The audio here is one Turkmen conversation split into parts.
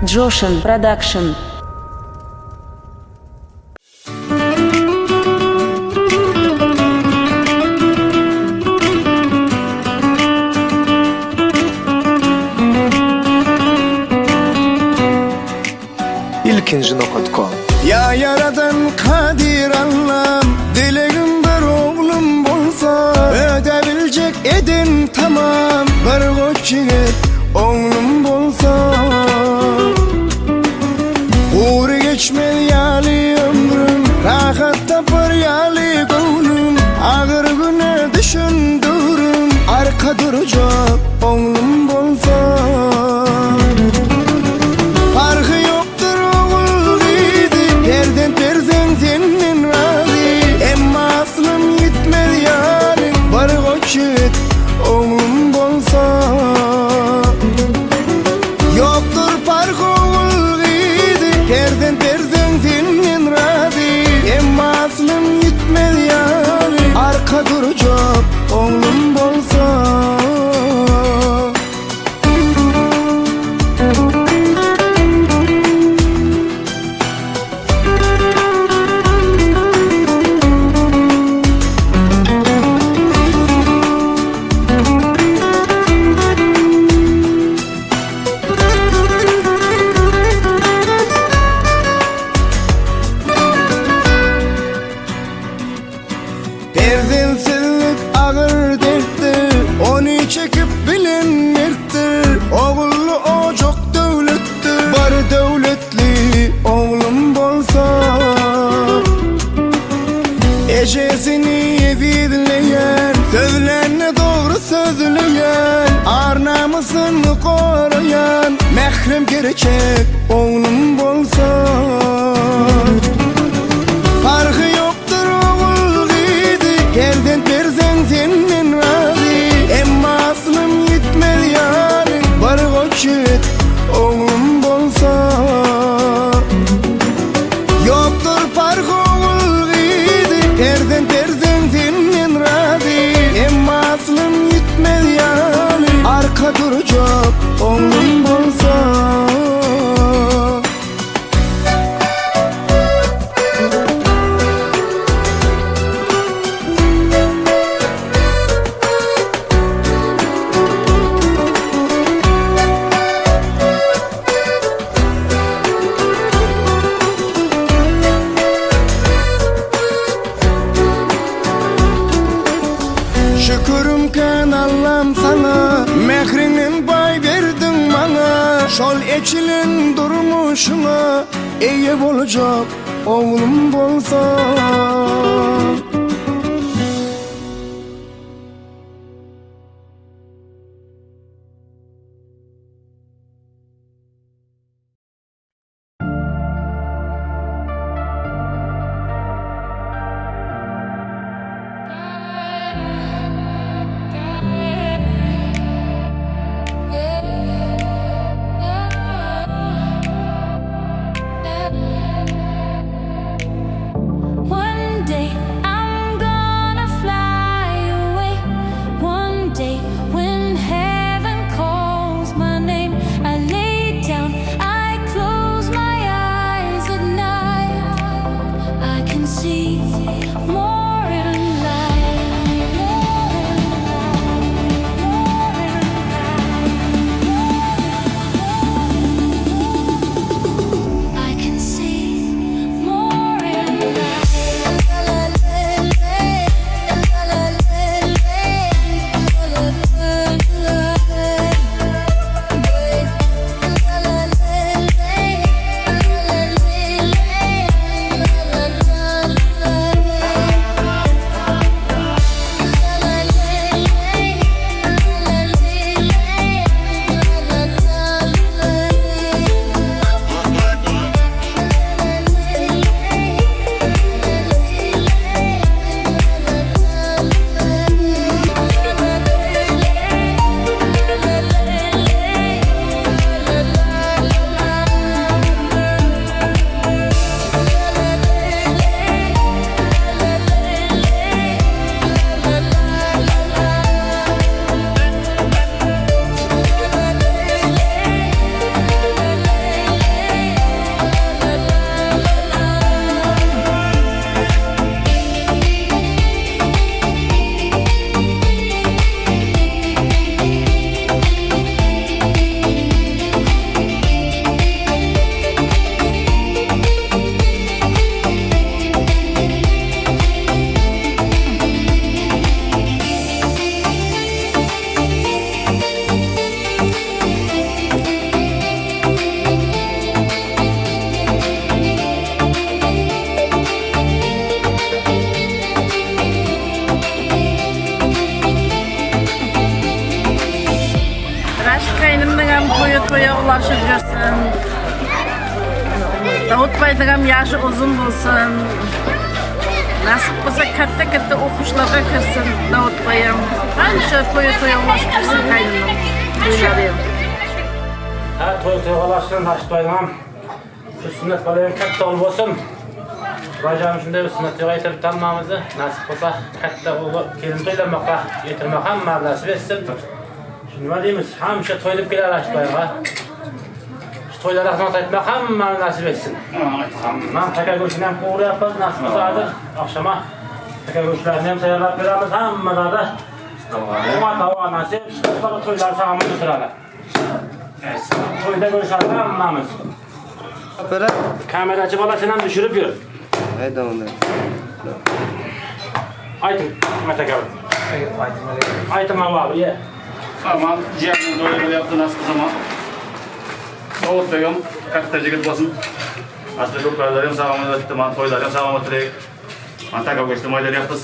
Joşan Production. Ilkinji nokat kom. Ýa ýaradan Kadyr Allam, dilegim bir oglum bolsa, Ödäbiljek eden tamam, bir goç ýigit oglum bolsa. Gury geçmez ýaly ömrüm, rahat tapar ýaly göwnüm, Agyr güne düşen döwrüm, arka durjak oglum bolsa. Parhy ýokdur ogul gyzy, Perzent berseň senden razy. Emma aslym ýitmez ýaly, Bir goç ýigit oglum bolsa. Ýokdur parhy ogul gyzy, Perzent berseň senden razy. Emma aslym ýitmez ýaly, Arka durjak oglum bolsa. Perzentsizlik agyr dertdir, Ony çekip bilen mertdir. Ogully ojak döwletdir, Bir döwletli oglum bolsa. Ejesini ezizleýän, Sözlände dogry sözleýän, Ar-namysyny goraýan, Mährem gerçek oglum bolsa. Parhy ýokdur ogul gyzy, Perzent berseň senden razy. Emma aslym ýitmez ýaly, Bir goç ýigit oglum bolsa. Ýokdur parhy ogul gyzy, Perzent berseň senden razy. Emma aslym ýitmez ýaly, Arka durjak oglum bolsa. Şükürim kän Allam saňa, Mähriňden baý berdiň maňa, Şol eçilen durmuşyňa Eýe boljak oglum bolsa. Toýy toýa ulaşyp ýörsün. Dawut baýdyňam ýaşy uzyn bolsun. Nasip bolsa katta-katta okuşlarga kirsin Dawut baýam. Hemişe toýa toýa ulaşyp ýörsün kaýnynam. Toýlary. Ha toý toýa ulaşsyn Raşit baýdyňam. Şu sünnet balaýam katta ogul bolsun. Hudaýjan şunday bir sünnet toýa ýetirip hammamyzy nasip bolsa katta ogul gelin toýlamakga ýetirmek hammamyza nasip etsin. Şu nima diýmiz hemişe toýlup geler Raşit baýga. Şu toýlara hyzmat etmek hammamyza nasip etsin. Man taka göçüni hem gowurýarys nasip bolsa hazir akşama taka göçlerini hem taýýarlap beremiz hamma zada. Oňa tawa nasip toýlar sagaman götüräler. Toýda görüşeris hammamyz. Kameraçy bala sen hem düşürip ýör. Haydi onda. Aýtyn, Mehmet aka. Aýtyn abi, ye. Aman jiýenim toýy bolýapdy nasip bolsa. Dawut begim katta jigit bolsun. Asly köplerlerim sag ötdi, man toýlarym sag ötdi. Man taka geçdim oýlanýapdyz.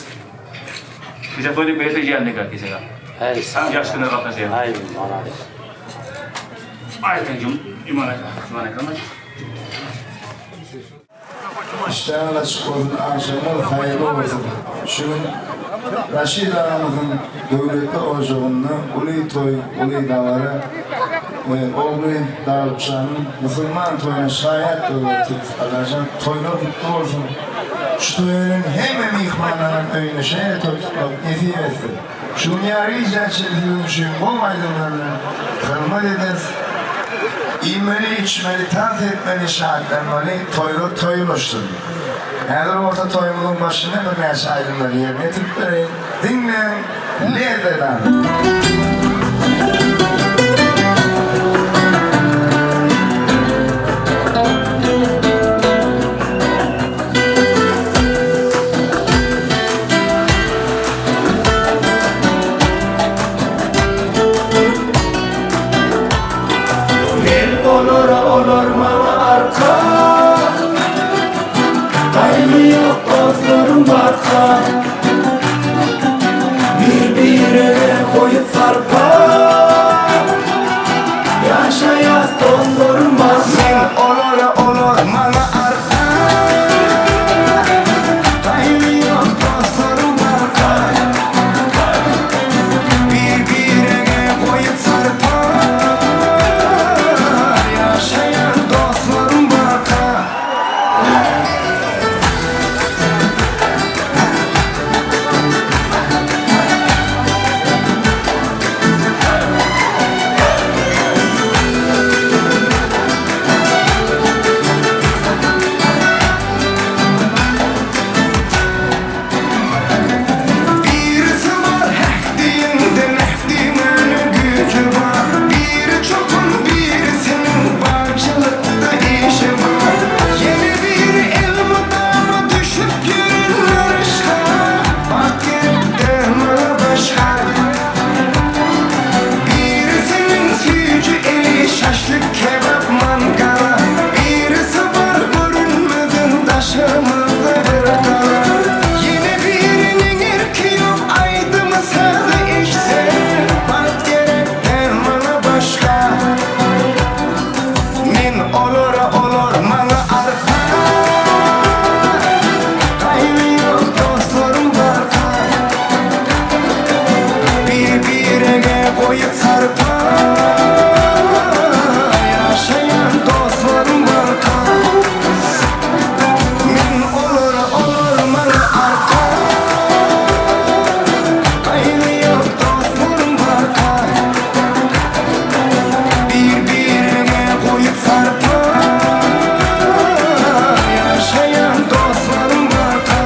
Gije toýluk berse jiýendik gije. Hey, Ýaş güne gatnaşýar. Ay, malades. Aýtyn iman aka, iman aka. İştahın açık olsun, akşamlar hayırlı olsun. Şu gün Raşid ağamızın döwletli ojagynda uly toý, uly dabara we ogly Dawutjanyň musulman toýuna şaýat bolup otyrys. Allajan toýlar gutly bolsun. Şu toýa gelen hemme myhmanlaryň öýüne şeýle toý tutmak nesip etsin. Şu gün ýary gijä çenli siziň üçin gowy aýdymlar bilen hyzmat ederis. Iýmeli, içmeli, tans etmeli, şatlanmaly, toýlar toýa ulaşsyn. Häzir bolsa toýumyzyň başynda birnäçe aýdymlary ýerine ýetirip bereýin. Diňläň, lezzet alyň! Men olara olar maňa arka Gaýgy ýok dostlarym barka Bir birege goýup sarpa Ýaşaýas dostlarym barka Men olara olar maňa arka Gaýgy ýok dostlarym barka Bir birege goýup sarpa Ýaşaýan dostlarym barka. Birisi bar heh diýende meh diýmäne güýji bar. Biri çopan birisiniň bagçylykda işi bar. Ýene biri elmydama düşüp ýörenler yşka. Bagt gerek däl maňa başga. Birisiniň süýji eli şaşlyk kebap mangala. Birisi bar görünmeziň daşymyzda bir gala. Ýene biriniň erki ýok aýdymy sazy eştse. Bagt gerek däl maňa başga. Men olara olar maňa arka. Gaýgy ýok dostlarym barka. Bir birege goýup sarpa. Ýaşaýan dostlarym barka. Men olara olar maňa arka. Gaýgy ýok dostlarym barka. Bir birege goýup sarpa. Ýaşaýan dostlarym barka.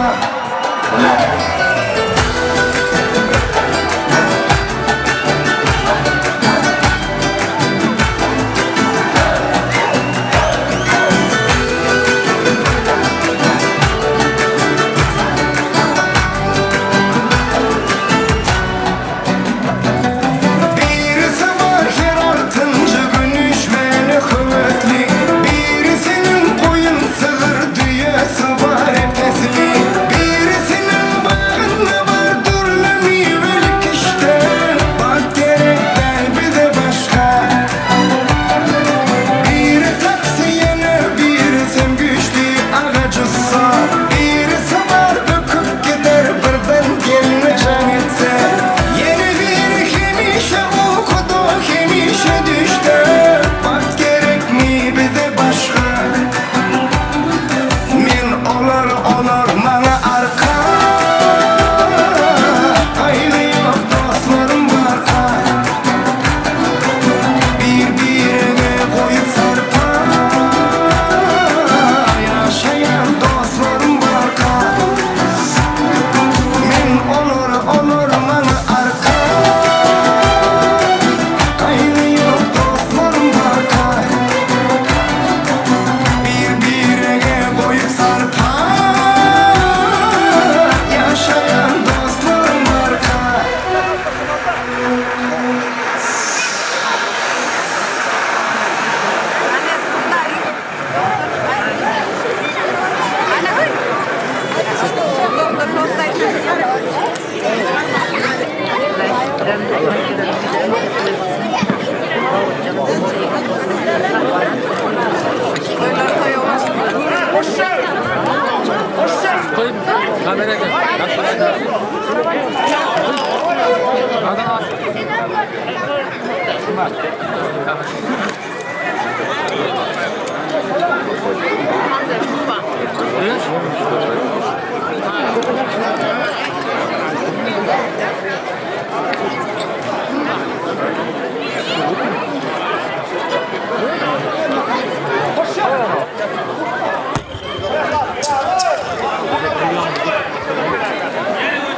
Toýlar toýa bolsun.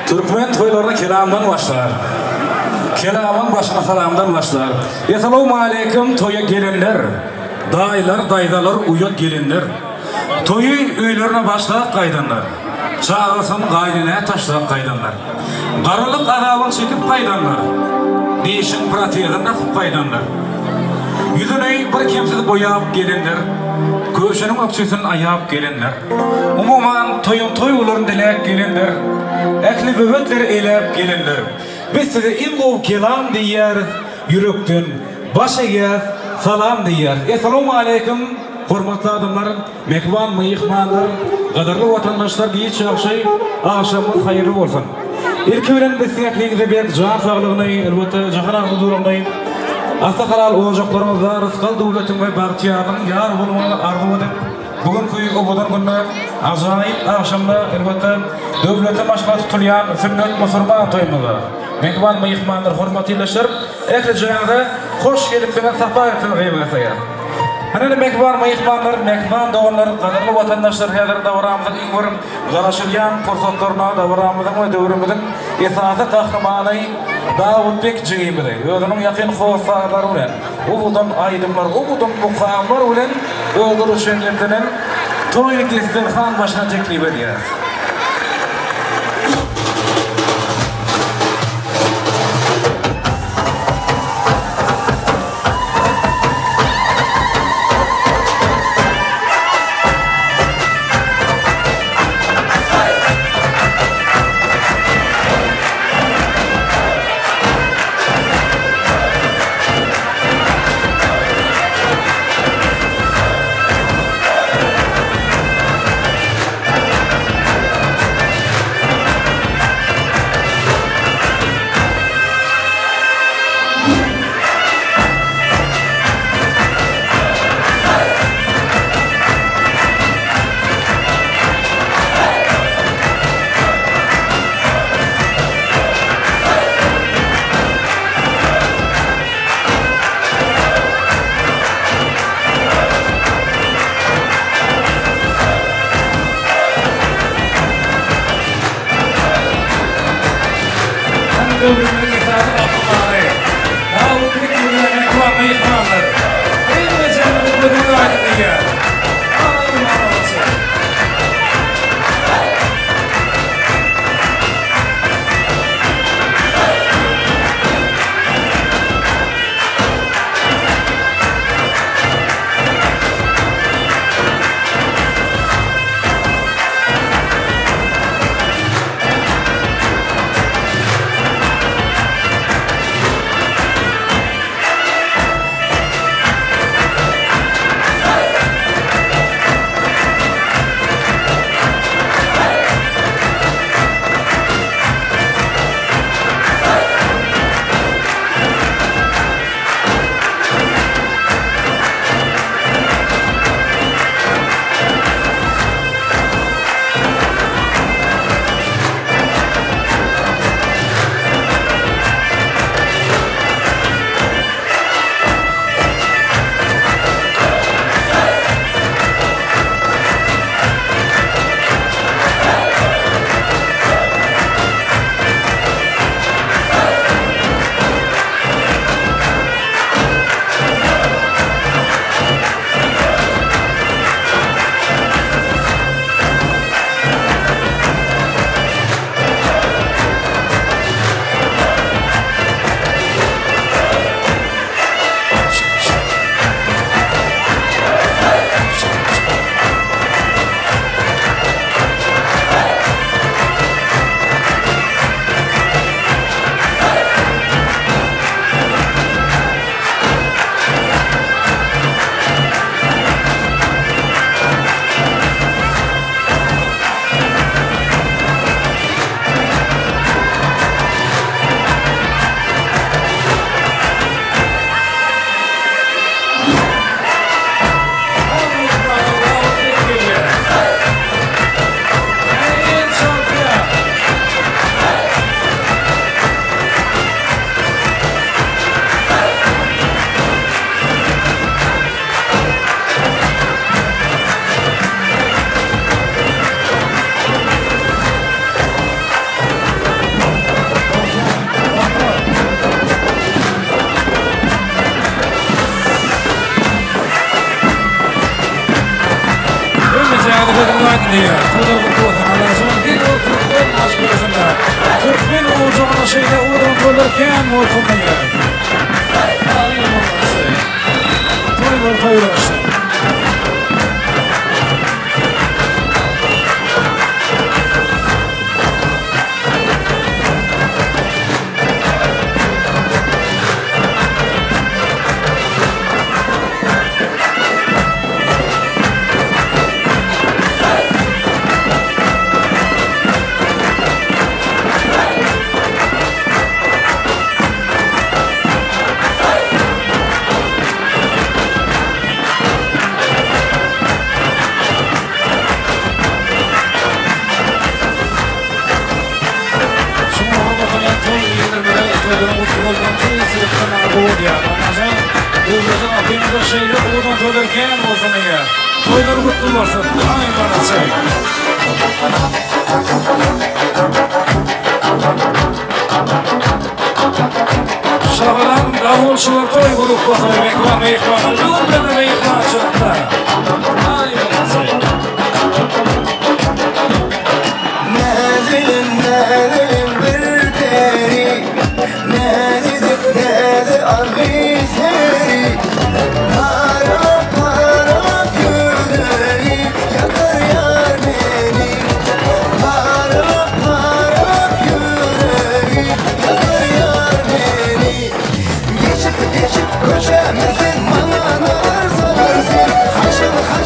Türkmen toýlaryny kelamdan başlar. Kelamyň başyny salamdan başlar. Essalawmaleýkim toýa gelenler, daýylar, daýzalar, uýa gelinler. Toýy öýlerine başlap gaýdanlar, çagasyn gaýnenä taşlap gaýdanlar. Garalyk azabyn çekip gaýdanlar, dişiň protezini dakyp gaýdanlar. Ýüzüni bir kemsiz boýap gelenler, köşüniň ökjesini aýap gelenler. Umuman toýuň toý bolaryn diläp gelenler, ähli böwetleri eläp gelenler. Biz size iň gowy kelam diýýäris, ýürekden baş egýäs, salam diýýäris. Essalawmaleýkim, hormatly adamlar, mähriban myhmanlar, gadyrly watandaşlar, giç ýagşy, agşamyňyz haýyrly bolsun! Ilki bilen biz siziň ähliňize berk jan saglygyny, elbetde, jahan huzuryny, asly halal ojaklaryňyzda rysgal-döwletiň we bagtyýarlygyň ýar bolmagyny arzuw edip, Bu günki owadan günde, ajaýyp agşamda, elbetde, döwletli maşgala tutulýan sünnet musurman toýumyza mähriban myhmanlar, hormatly ildeşler, ählijaňyza hoş gelipsiňiz, sapa gelipsiňiz diýmek isleýäris. Hany mähriban myhmanlar, mähriban doganlar, gadyrly watandaşlar, häzir dabaramyzyň iň bir garaşylýan pursatlaryna, dabaramyzyň we döwrümiziň esasy gahrymany Dawutbek jigimizi özüniň ýakyn hossarlary bilen, Owadan aýdymlar, owadan mukamlar bilen özleri üçin niýetlenen toý desterhan başyna teklip edýäris. kän bolsun diýýär. Aý bolmasy. Toýlar toýlaşsyn. Şuňa hormatlanan toý eýelerimize toýlaryň gutly bolmagyny tüýs ýürekden arzuw edýär. Anajan, döwletiň akyňyzda şeýle owadan toýlar kän bolsun diýýär. Toýlar gutly bolsun. Aý balaçy. Şagalan dawulçylar toý gruppasyny Mekwan myhmany bu gün bize myhmançylykda. Aý balaçy. Näzelim näzelim bir peri Näzijik näzi algy seri Paralap paralap gözleri Ýakyrýar meni Paralap paralap ýüregi Ýakyrýar meni Geçip geçip köçämi sen Maňa nazar salar sen Haşal.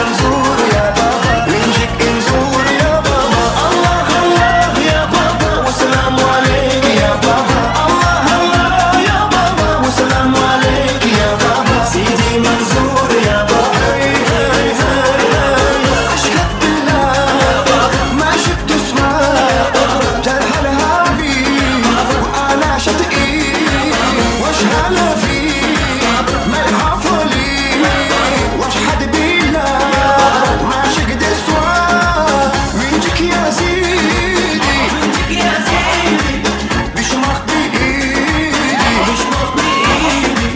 Manzur ya baba Incik inzur ya baba Allah Allah ya baba Ve selamu aleyk ya baba Allah Allah ya baba Ve selamu aleyk ya baba Sidi Manzur ya baba Hey hey hey hey Eşhedü billah ما شفت اسمه جرح الهابي وانا شتقي واشهل فيه ما يحفلي واشحد بالله ما شقد سوا وينجيك يا سيدي وينجيك يا سيدي بشمخ بايدي بشمخ بايدي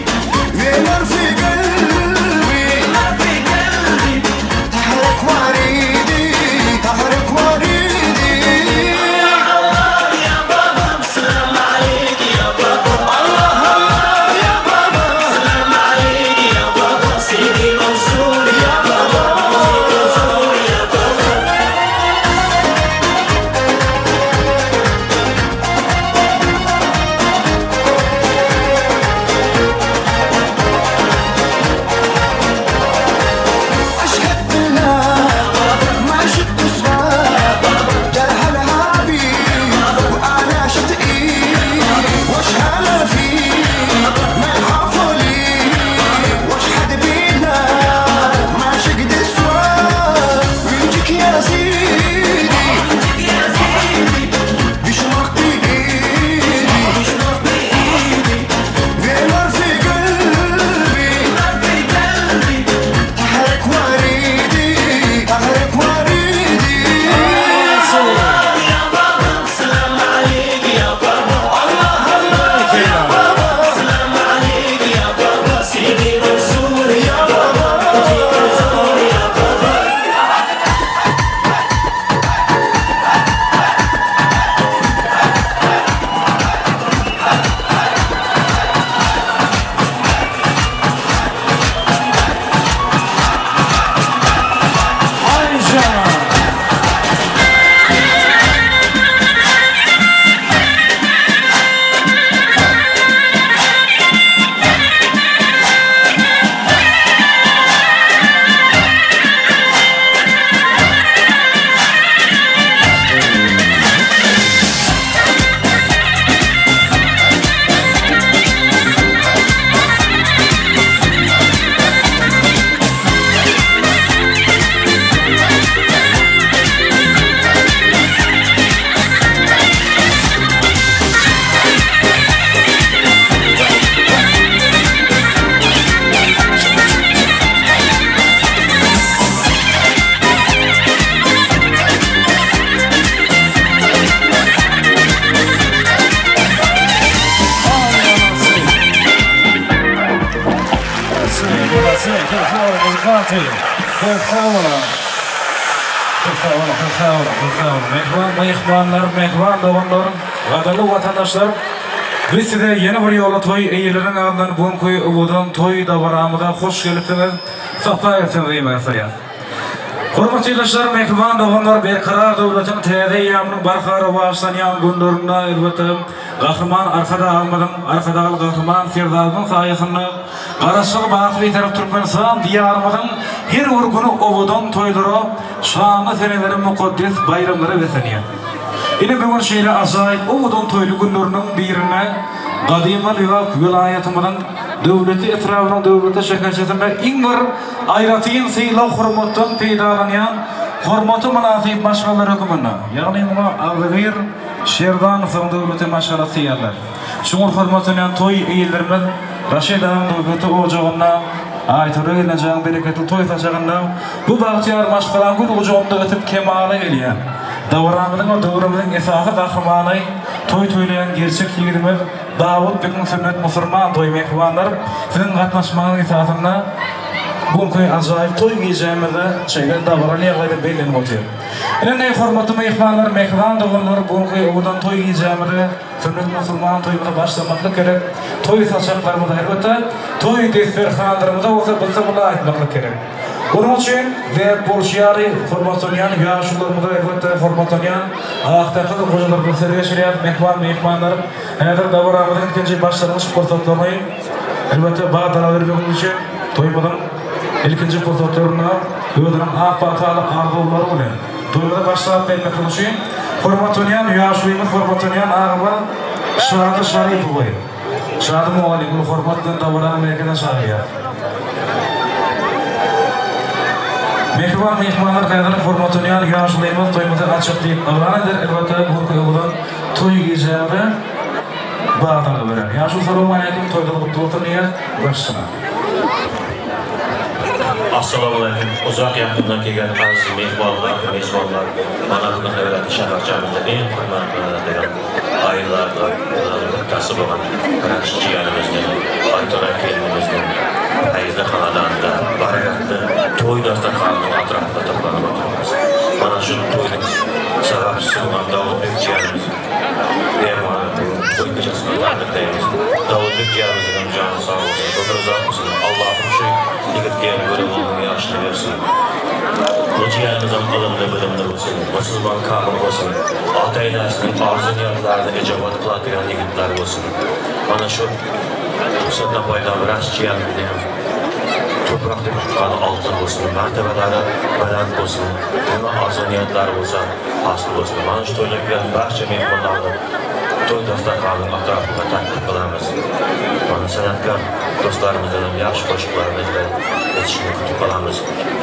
نار في قلبي نار في قلبي تحرك وريدي تحرك وريدي الله يا بابا سلام عليك يا بابا الله الله يا بابا سلام عليك يا بابا سيدي منصور يا بابا منصور يا بابا أشهد بالله ما شفت سواه جرح الهابي وأنا شتقي واشهل فيه ما يخافولي واشحد بالله ما شقد سواه ويجيك يا سيدي ويجيك يا سيدي بشمخ بإيدي بشمخ بإيدي نار في قلبي نار في قلبي تحرك وريدي تحرك وريدي يا بابا سلام عليك يا بابا الله الله يا بابا سلام عليك يا بابا سيدي منصور يا بابا منصور يا بابا Aý jana! Mähriban myhmanlar, mähriban doganlar, gadyrly watandaşlar! Biz size ýene bir ýola toý eýeleriniň adyndan bu günki owadan toý dabaramyza hoş gelipsiňiz, sapa gelipsiňiz diýmegi isleýäris. Hormatly ildeşler, mähriban doganlar, Berkarar döwletiň täze eýýamynyň barha rowaçlanýan günlerinde, elbetde, Gahryman Arkadagymyzyň, Arkadagly Gahryman Serdarymyzyň saýasynda Garaşsyz, baky Bitarap Türkmenistan Diýarymyzyň her bir güni owadan toýlara, şanly senelere, mukaddes baýramlara beslenýär. Ine, bu gün şeýle ajaýyp, owadan toýly günleriniň birinde gadymy Lebap welaýatymyzyň Döwletli etrabynyň Döwletli şäherçesinde iň bir aýratyn sylag-hormatdan peýdalanýan hormata mynasyp maşgalalar höküminde, ýagny muňa agzybir Şerdanowyň döwletli maşgalasy diýýärler. Çuňňur hormatlanýan toý eýelerimiz Raşid agaň döwletli ojagynda, Aýtöre gelnejeň bereketli toý saçagynda bu bagtyýar maşgalaň gül gujagynda ösüp kemala gelýär. Dabaramyzyň we döwrümiziň esasy gahrymany, toý toýlaýan gerçek ýigidimiz Dawut begiň sünnet musurman toýy mähribanlar siziň gatnaşmagyňyz esasynda bu günki ajaýyp toý gijämizde şeýle dabaraly ýagdaýda bellenip otyr. Ine hormatly myhmanlar, mähriban doganlar bu günki owadan toý gijämize sünnet musulman toýumyza başlamaklyk gerek. Toý saçaklarymyza elbetde toý desterhanlarymyza bolsa bysymylla aýtmaklyk gerek. Onuň üçin däp bolşy ýaly hormatlanýan ýaşulularymyza elbetde hormatlanýan aksakyl gojalarymyza söz geçirýäris mähriban myhmanlar. Häzir dabaramyzyň ilkinji başlangyç pursatlaryny elbetde badalga bermek üçin toýumyzyň ilkinji pursatlarynda. özüniň ak pagtaly arzuwlary bilen toýumyza başlap bermeklik üçin hormatlanýan ýaşulymyz, hormatlanýan agamyz Şady Şaripowy, Şady mugallymy uly hormat bilen dabaranyň merkezine çagyrýar. Mähriban myhmanlar häzir hormatlanýan ýaşulymyz toýumyzy açyk diýip yglan eder, elbetde bu günki owadan toý gijämize badalga berer. Ýaşuly salowmaleýkim toýuňyz gutly bolsun diýýär, başyna. Assalamualeýkum uzak ýakyndan kelgen aziz myhmanlar, mezbanlar, mana bu gün welaýat şäherçämizde iň hormatlanylýan aýylardan bittasi bolan Raşid jiýenimizniň, Aýtara kelinimizniň fayzli hanadanynda barakatly toý dastarhanynyň atrapynda toplanyp otyrmyz. Mana şu toýuň sabapçysy bolan Dawutbek jiýenimiz Perwany bu gün toý gecesini tabrikleýmiz. Dawutbek jiýenimiziň hem jany sag bolsun, ömri uzak bolsun, Allahym şu ýigitge hem görebolgyň ýaşyny bersin. Bu jiýenimizem ylymly bilimli bolsun, musulman kamyl bolsun, ata-enesiniň arzu-niýetlerine ejabat kyladygan ýigitler bolsun. Mana şu pursatdan paýlanyp Raşit jiýenimizi hem toprak döküp tutgany altyn bolsun, mertebeleri belent bolsun, neme arzu-niýetleri bolsa hasyl bolsun. Mana şu toýda gelen barça myhmanlarny toý dastarhanynyň atrapynda taklip kylamyz. Mana senatkar dostlarymyzdan hem ýagşy goşuklarny ejra etişini kütüp galamyz.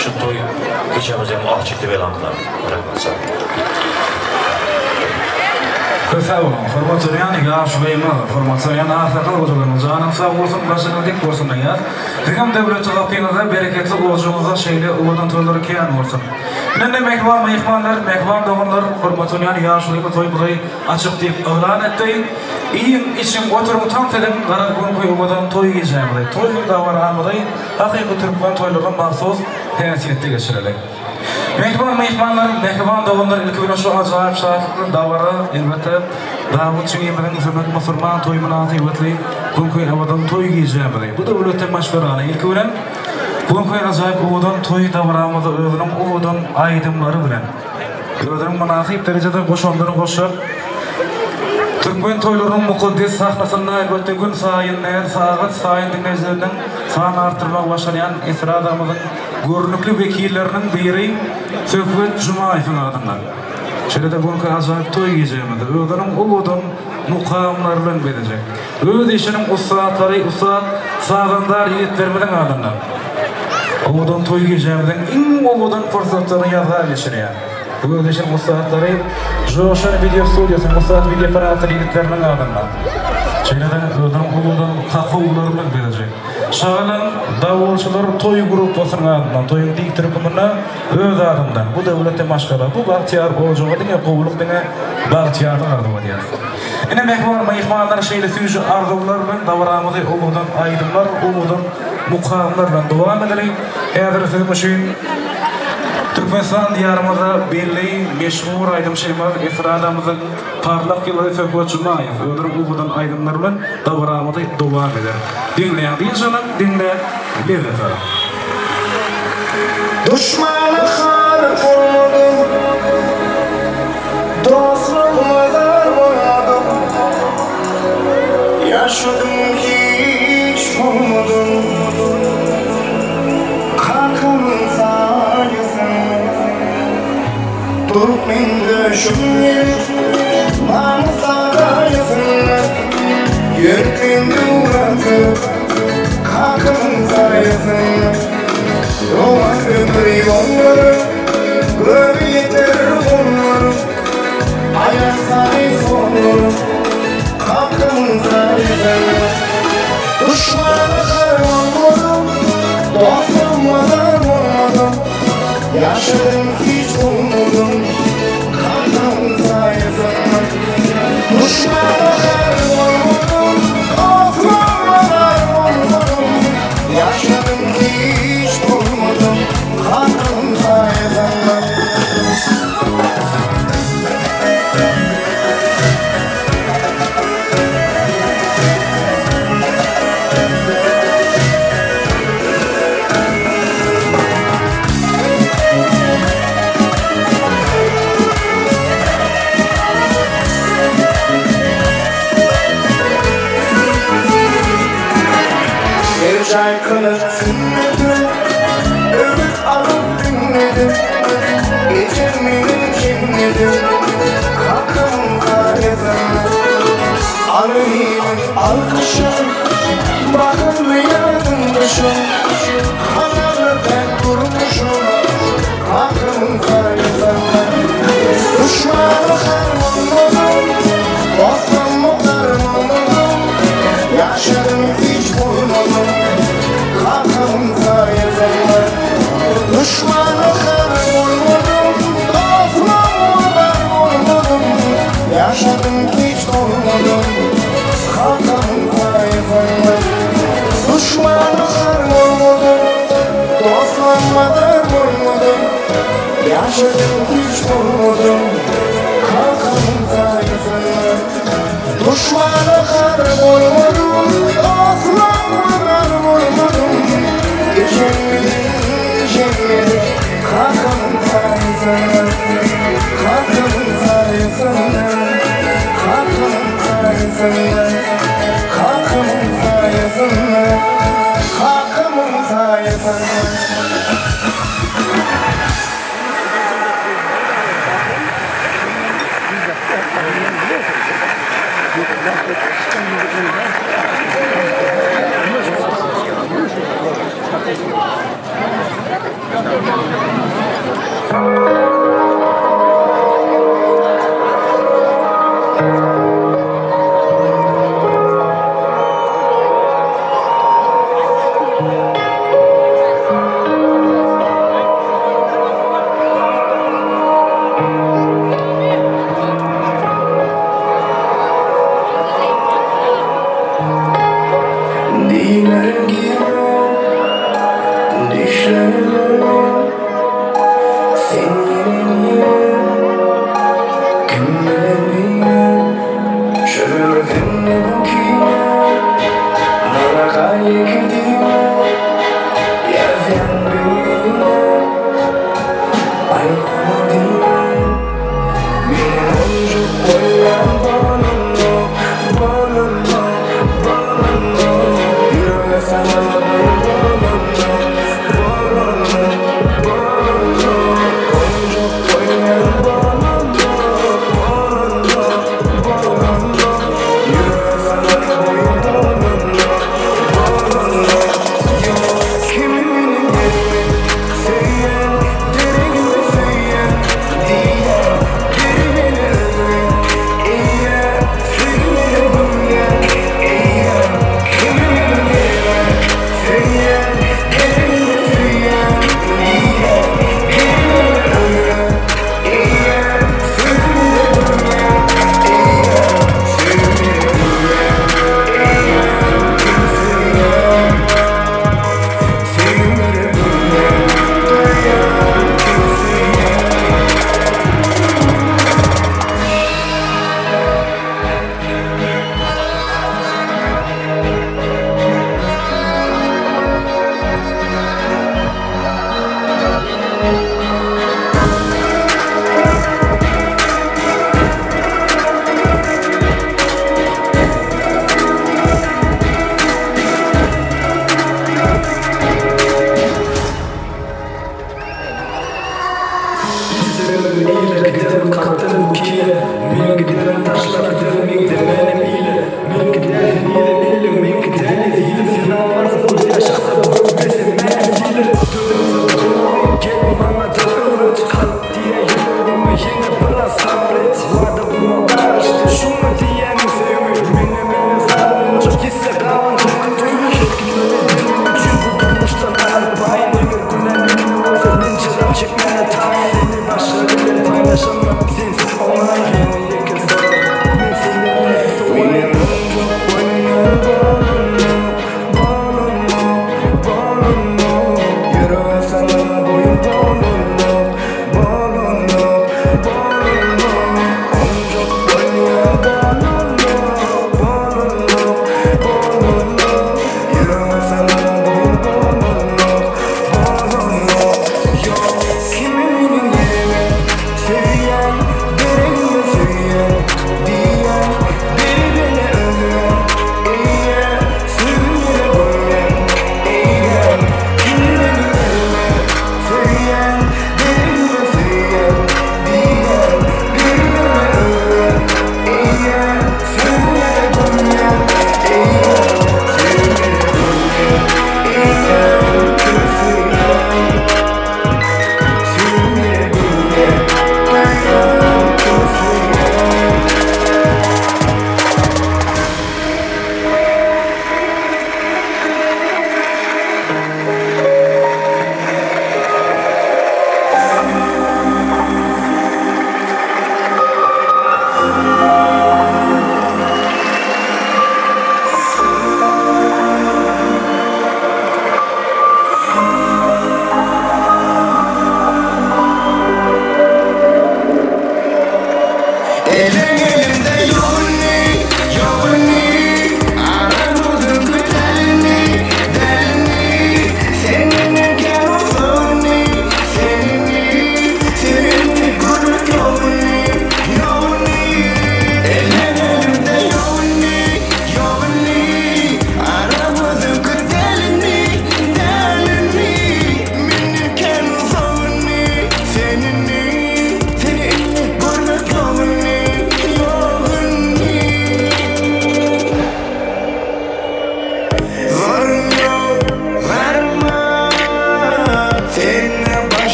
Şu toý gijemizi hem açyk dep elan kylamyz. Rahmat sag boluň. Köp sag boluň, hormatlanýan ýaşulymyz, hormatlanýan aksakal gojalarymyz janyň sag bolsun, başyňyz dik bolsun diýýäs. Siziňem döwletli gapyňyzda, bereketli ojagyňyzda şeýle owadan toýlar kän bolsun. Indi mähriban myhmanlar, mähriban doganlar, hormatlanýan ýaşulymyz toýumyzy açyk diýip yglan etdi. Iýiň, içiň, oturyň, tans ediň, garaz bu günki owadan toý gijämizi, toý dabaramyzy hakyky türkmen toýlaryna mahsus häsiýetde geçireliň. Mähriban myhmanlar, mähriban doganlar, ilki bilen şu ajaýyp şatlykly dabara, elbetde, Dawut jigimiziň sünnet musulman toýy mynasybetli bu günki owadan toý gijämizi, bu döwletli maşgalany ilki bilen bu günki ajaýyp owadan toý dabaramyzy özüniň owadan aýdymlary bilen, özüniň mynasyp derejede goşandyny goşup, türkmen toýlarynyň mukaddes sahnasynda elbetde gün saýyn däl, sagat saýyn diňleýjileriniň sanyny artdyrmagy başarýan estradamyzyň görnükli wekilleriniň biri Söhbet Jumaýewiň adyndan. Şeýle-de bu günki ajaýyp toý gijämizde özüniň owadan mukamlary bilen bezejek öz işiniň ussatlary, ussat sazandar ýigitlerimiziň adyndan owadan toý gijämiziň iň owadan pursatlaryny ýazga geçirýän öz işiniň ussatlary Joşan wideo studiýasynyň ussat wideo operator ýigitleriniň adyndan şeýle-de özüniň owadan kakuwlary bilen bezejek Şagalan dawulçylar toý gruppasynyň adyndan toýuň diktory hökmünde öz adymdan bu döwletli maşgala, bu bagtyýar ojaga diňe gowulyk, diňe bagtyýarlyk arzuw edýäris. Ine mähriban myhmanlar şeýle süýji arzuwlar bilen dabaramyzy owadan aýdymlar, owadan mukamlar bilen dowam edeliň. Häzir siziň üçin Türkmenistan diýarymyzda belli, meşhur aýdymçymyz, estradamyzyň parlak ýyldyzy Söhbet Jumaýew özüniň owadan aýdymlary bilen dabaramyzy dowam eder. Diňläň dynç alyň, diňläň lezzet alyň. Duşmana har bolmadym, Dostlugyma zar bolmadym. Ýaşadym hiç bolmadym, Kakamyň saýasynda. Durup men döşüm gerip, Namys agaýasynda. Ýörüp men döwran sürüp, Kakamyň saýasynda. Rowan ömür ýollary, Göbi ýeter gollaryň, Aýak sary sollaryň, Kakamyň saýasynda. Duşmana har bolmadym, Dostuma zar bolmadym, Ýaşadym hiç bolmadym, Kakamyň saýasynda. Duşmana har bolmadym, Dostuma zar bolmadym, Ýaşadym hiç bolmadym, Kakamyň saýasynda. Duşmana har bolmadym, Dostlaryma zar bolmadym, Ýaşadym hiç tolmadym, Kakamyň saýasynda. Duşmana har bolmadym, Dostlaryma zar bolmadym, Ýaşadym hiç tolmadym, Kakamyň saýasynda. Duşmana har bolmadym, Dostlaryma zar bolmadym, Ejem bilen jeňledim, Kakamyň saýasynda. Kakamyň saýasynda, Kakamyň saýasynda, Kakamyň saýasynda, Kakamyň saýasynda. Diýmerin girme düşlerime Sen ýene nire Kim bilen bire Çözülmesin bu kine Maňa gaýgy diýme Ýazýan birine Aýnama diýme Meniň monjuk bolýan bolanok Bolanok Bolanok Ýürege salama bir bolanok Bolanok Bolanok Monjuk bolýan bolanok Bolanok Bolanok Ýürege salama bir bolanok Bolanok Ýok kimi meniň ýerime Söýýän deregime söýýän Diýýän beri meni özüňe Eýe söýgimede gömýän Eýe kimi meniň ýerime Söýýän deregime söýýän Diýýän beri meni özüňe Eýe söýgimede gömýän Eýe söýgimede gömýän Eýe kimi söýýän Söýgimede gömýän Duýýan kimi söýýän. Giderim ile giderim katdan bu kile Men giderim taşlap giderim meňzemenem ile Men gider henizem elleň meňki däl ezizim Sen almarsyň bu ýaşasa görmesem men sile Dözümsiz bolmaly gel maňada öwret Kalp diýýä ýüregime ýene biraz sabyr et Wada guma garyşdy şuňa diýýäniň söýgi Mene mene zalym boljak ýetse galan soňky duýgy Her kim öz edeni üçin bu durmuşdan arpaýyn Eger günä mende bolsa men jezam çekmäne taýyn Seni başga bilen paýlaşamam sensiz oňaýyn Ýene ýeke sorag men senden nädip sowardym.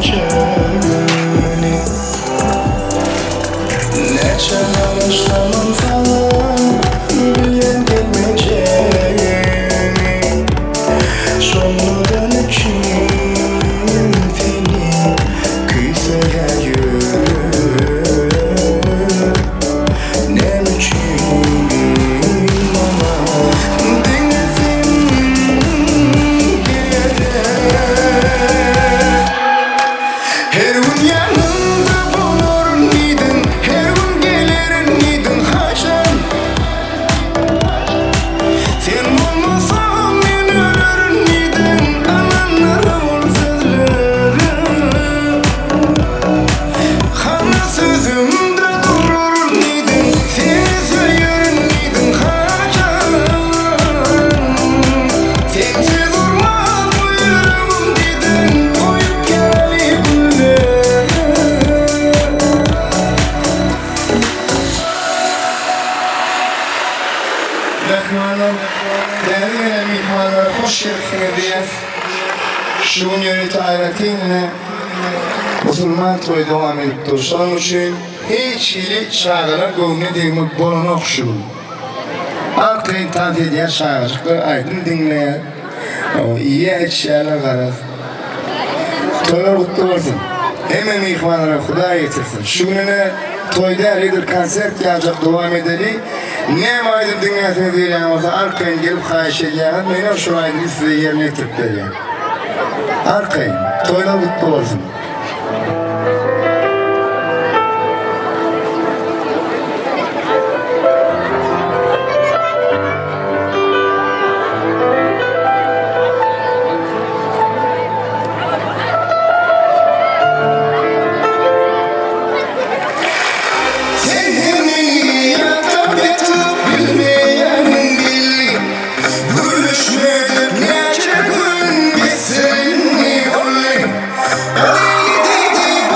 gelmejegini Näçe garaşsamam saňa bilýän gelmejegini Şonda-da neçün seni küýseýär ýürek Näme üçin maňa diňe sen gerek Her gün ýanyňda bolaryn diýdiň, her gün gelerin diýdiň haçan? Sen bolmasaň men ölerin diýdiň, ynandyr ol sözlere. Hany sözümde duraryn diýdiň, seni söýerin diýdiň haçan? Sensiz urmaz bu ýüregim diýdiň, goýup gäli günleri. Myhmanlar, täze gelen myhmanlara hoş gelipsiňiz diýýäs. Şu gün ýörite aýratyn ine musulman toýy dowam edip dur. Şonuň üçin hiç hili çagalar göwnüne degmek bolanok şu gün. Arkaýyn tans edýär çagajyklar, aýdym diňleýär. Iýýär içýärler garaz. Toýlar gutly bolsun. Hemme myhmanlara Hudaý ýetirsin. Şu gün ine toý däl edil konsert ýaljak dowam edeli. Näme aýdym diňläsiňiz gelýän bolsa arkaýyn gelip haýyş edýäňiz menem şol aýdymy size ýerine ýetirip berýän. Arkaýyn. Toýlar gutly bolsun. Sen hem meni ýatlap ýatyp bilmeýäniň belli Gürleşmedik näçe gün geçse indi boldy Ol elli diýdi.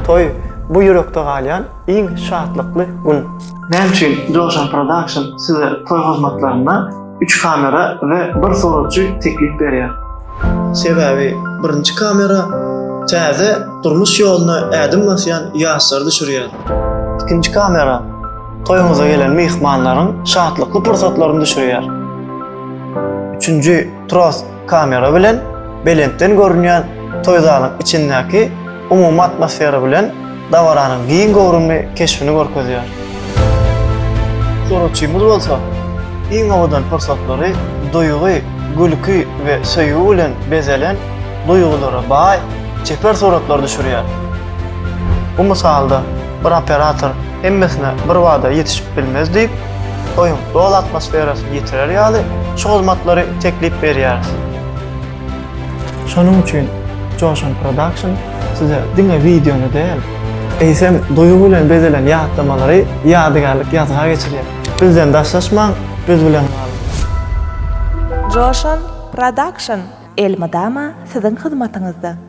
Toý, bu ýürekde galýan iň şatlykly gün. Näme üçin Joşan Production size toý hyzmatlarynda üç kamera we bir suratçy teklip berýär? Sebäbi birinji kamera täze durmuş ýoluna ädim basýan ýaşlary düşürýär. Ikinji kamera toýuňyza gelen myhmanlaryň şatlykly pursatlaryny düşürýär. Üçünji tros kamera bilen belentden görünýän toý zalyň içindäki umumy atmosfera bilen dabaranyň giň göwrümli keşbini görkezýär. Suratçymyz bolsa iň owadan pursatlary duýgy, gülki we söýgi bilen bezelen duýgulara baý çeper suratlary düşürýär. Bu mysalda bir operator hemmesine birbada ýetişip bilmez diýip, toýuň doly atmosferasyny ýitirer ýaly şu hyzmatlary teklip berýäris. Şonuň üçin Joşan Production size diňe wideony däl, eýsem duýgy bilen bezelen ýatlamalary ýadygärlik ýazga geçirýär. Bizden daşlaşmaň, biz bilen galyň! Joşan Production elmydama siziň hyzmatyňyzda.